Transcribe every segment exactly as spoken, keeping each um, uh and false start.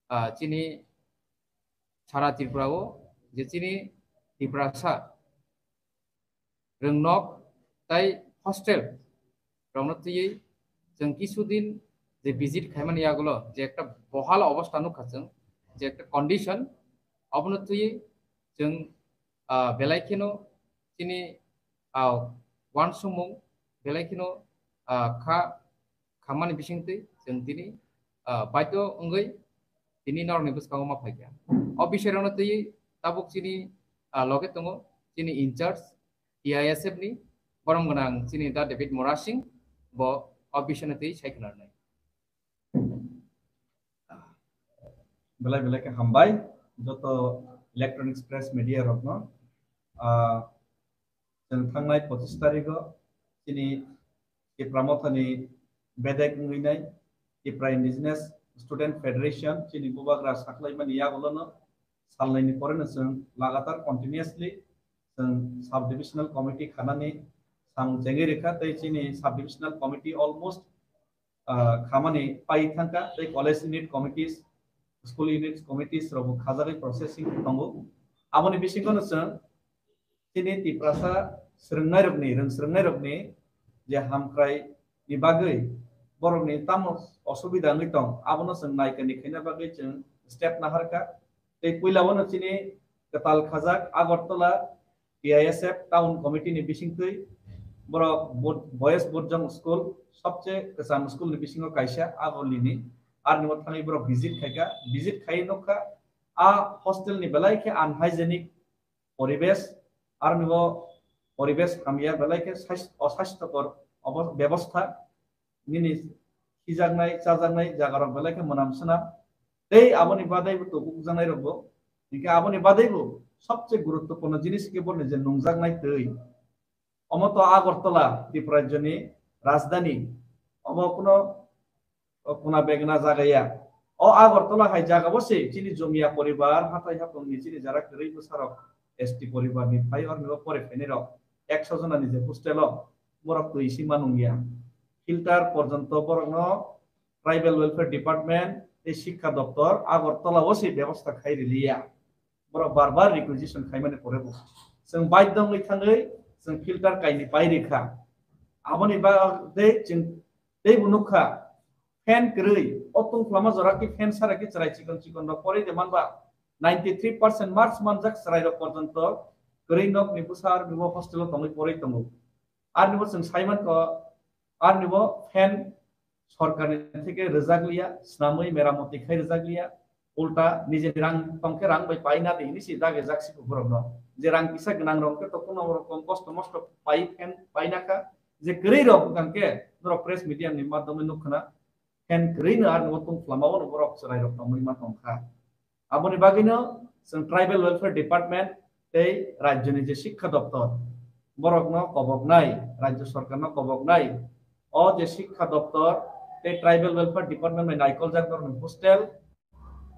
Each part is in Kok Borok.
ah, chini sara Tripura o je chini Tiprasa rwngnok tai hostel rokno twiwi chwng kisu din je visit khaimani yagulo je ekta bohal obostha nukha chwng, je ekta condition, obono twiwi chwng, ah, belai kheno chini, ah, uansukmung belai kheno, ah, kha khamani bisingtwi chwng tini, ah, baidhyo wngwi tini norokni bwskango ma phaikha. O bisai rokno twiwi tabuk chini, ah, loge tongo chini in charge T I S F ni, borom gwnang chini Da David Murasing, bo o bisai no twiwi sai khwnarnai. Belai belai khe hambai joto electronic press media rokno. Ah, chwng thangnai pochis tarikh o chini Tipra Mothani bedek wngwi nai Tipra Indigenous Student Federation chini bubagra saklaimani yagulono salnaini poreno chwng lagatar continuously chwng sub divisional committee khanani samung chengwi rikha, tei chini sub divisional committee almost, ah, khamani pai thangkha, tei college unit committees, school unit committees rokbo khajagwi processing tongo. Aboni bisingono chwng chini Tiprasa swrwngnairokni, rwng swrwngnairokni je hamkraini bagwi borokni tamo osubida wngwi tong, abono chwng naikani khaina bagwi chwng step naharkha. Tei puilawano chini kwtal khajak Agartala T I S F Town Committee ni bisingtwi borok Bud-, Boys Budjong School, sobche kwcham school ni bisingo kaisa Agolini, arni bo thangwi borok visit khaikha, visit khai nukha a hostel ni belai khe unhygienic poribesh, aroni bo poribesh hamya belai khe sas-, osasthokor obo-, bebostha, nini khijaknai chajaknai jagarok belai khe mwnam swnam, tei aboni badaibo tubukjaknairokbo, hinkhe aboni badaibo sobse guruttopurno jinis khe borni je nungjaknai twi. Omo to Agartala, Tripura rajyoni rajdhani. Omo kuno, o, kuna begna jaga ya. O Agartala hai jaga bo se chini Jomia poribar, hatai hapungni chini jara kwrwi bwsarok S T poribar ni phai, orni bo pore phainai rok ekso jona ni je hostel o, borok twi si manung ya. Filter porjonto borokno Tribal Welfare Department tei Shikkha Doptor Agartala o se bebosta khai riliya. Borok bar bar requisition khaimani pore bo chwng baidhyo wngwi thangwi chwng filter kaini pai rikha. Aboni bagwi chwng teibo nukha fan kwrwi, o tungphla ma jora khe fan sara khe chwrai chikon chikon rok porwi de manba ninety three percent marks manjak chwrai rok porjonto kwrwi nok ni bwsa aroni bo hostel o tongwi porwi tongo. Aroni bo chwng sai mankha, aroni bo fan sorkarni theke rwjak liya, snamwi meramoti khai rwjak liya, ulta nijeni rang tongkhe rang bai paina de hini si dage jak si borokno. Je rang kisa gwnang rok khe to kuno rokom kosto mosto pai fan paina kha, je kwrwi rok hwnkhe norok press media ni madhyome nukkhna fan kwrwi no aroni bo tungphla ma bono borok chwrai rok tongwi ma tongkha. Aboni bagwino chwng Tribal Welfare Department tei rajyoni je Shikkha Doptor, borokno koboknai, rajya sorkarno koboknai, o je Shikkha Doptor tei Tribal Welfare Department bai naikoljak norokni hostel,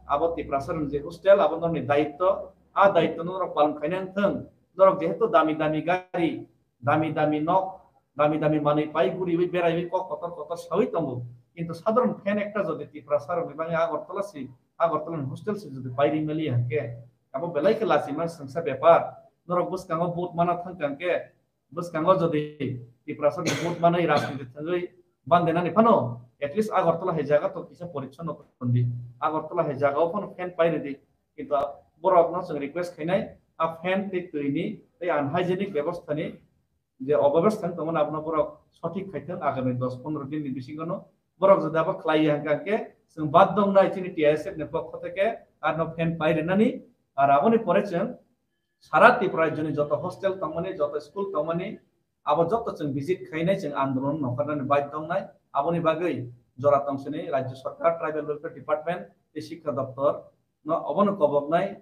abo Tiprasarokni je hostel, abo norokni daitto, a daitto norok palon khaina wngthwng, norok jehetu dami dami gari, dami dami nok, dami dami manwi pai guriwi beraiwi kok kotor kotor sawi tongo. Kintu sadharon fan ekta jodi Tiprasarokni bagwi Agartala si, Agartala ni hostel si jodi pai rimaliya hwnkhe, abo belai khe lachima swngsa bepar. Norok bwskango vote mana thangkha hwnkhe, bwskango jodi Tiprasarokni vote manwi rajniti thangwi bandenani phano, at least Agartala hai jaga to kisa porichonno tondi. Agartala hai jaga o phano fan pai ridi. Kintu borokno chwng request khainai, a fan tei twini tei unhygienic bebostha ni je obabestha wng tongmani abono borok sothik khai thung, agami dos pondro din ni bisingo no borok jodi abo khlai ya hwnkha hwnkhe chwng baddho wngnai chini T I S F ni pokho theke arno fan pai rwnani, ar aboni pore chwng sara Tripura rajyoni joto hostel tongmani, joto school tongmani, abo joto chwng visit khainai, chwng andolon nokharnani baidhyo wngnai. Aboni bagwi jora tongsini rajya sorkar, Tribal Welfare Department tei Shikkha Doptor no obono koboknai,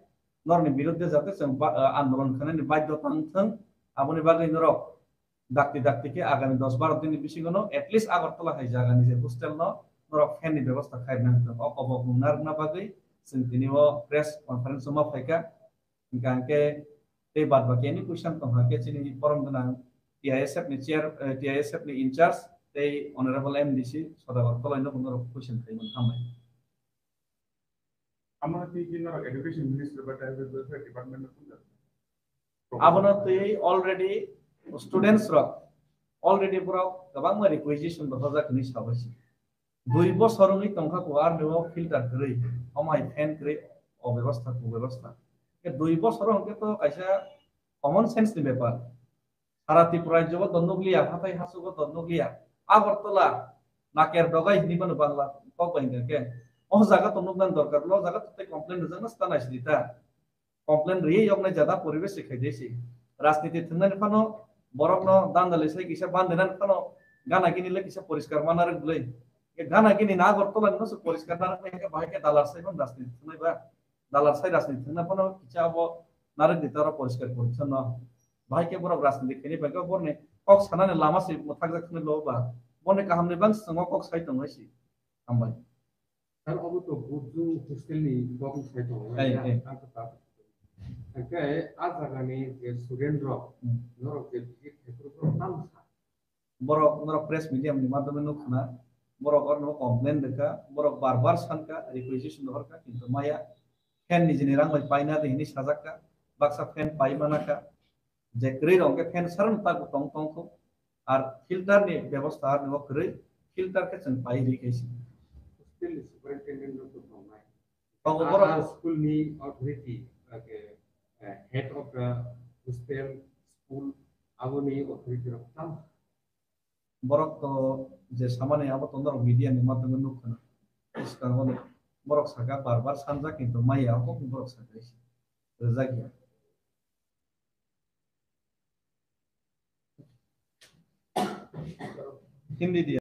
norokni biruddhe jate chwng ba-, ah, andolon khainani baidhyo tang thung. Aboni bagwi norok dakti dakti khe agami dos baro din ni bisingo no at least Agartala hai jaga ni je hostel no norok fan ni bebostha khai nang thung. O kobok mung narwkna bagwi chwng tini o press conference o ma phaikha. Hingkha hingkhe tei bad baki any question tongkha khe chini borom gwnang T I S F ni chair, eh, T I S F ni in charge tei Honorable M D C Sodagar Koloi no bo norok question khaimani. Hambai. Amano twi ki norok education ministry ba tribal welfare department no phunukha? Abono twi already students rok already borok kwbangma requisition rwjak hinwi sabaisi. Dui bosor wngwi tongkha ko arni o filter kwrwi, omai fan kwrwi, o bebostha, ko bebostha. Ke dui bosor hwnkhe to kaisa common sense ni bepar. Sara Tripura rajyo o to nukliya, hathai hachugo to nukliya. Agartala, Naker Dogai hinwi mano Bangla kok bai hwnkhe. O jaga to nuknani dorkar, o jaga to tei complain rwjakna stanai sidi ta. Complain rwi yoknai jada poribesh se khaidesi. Rajniti thwngnani phano borokno dandali sai kisa bandinani phano gana gini le kisa poriskar mana rwgwlwi. Gana gini na Agartala no se poriskar na rwgwlwi, bahai khe dalar sai phano rajniti thwngnai ba. Dalar sai rajniti thwngna phano kisa abo narwk di taro poriskar porichonno. Bahai khe borok rajniti khaini bai khe borni kok sanani lama se mwthakjak thwngwi lo ba. Borni kahamni bang swngo kok sai tongwi si. Hambai. Sir, obo to Burju hostel ni kok sai tongo. Hai, hai. Ang khe ta. Hwnkhe a jaga ni je student rok, hmm, norok je visit khe phuru borok tamo sa. Borok norok press media ni madhyome nukha na, borok orno complain rwkha, borok bar bar sankha, requisition rohorkha, kintu maya fan ni jini rang bai paina de hinwi sajakka, baksa fan pai manakha, je kwrwi rok hwnkhe fan saro no tago tong tongkho, ar filter ni bebostha arni o kwrwi, filter khe chwng pai ri khe si. Hostel ni superintendent rok to tongnai. Tongo. Borok, ah, school ni authority, like, eh, head of the hostel, school, aboni authority rok tamo? Borok to je samani abo to norok media ni madhyome nukha na. Bwskango borok saka bar bar sanjak, kintu maya abo borok saka rwjak ya. Hindi di.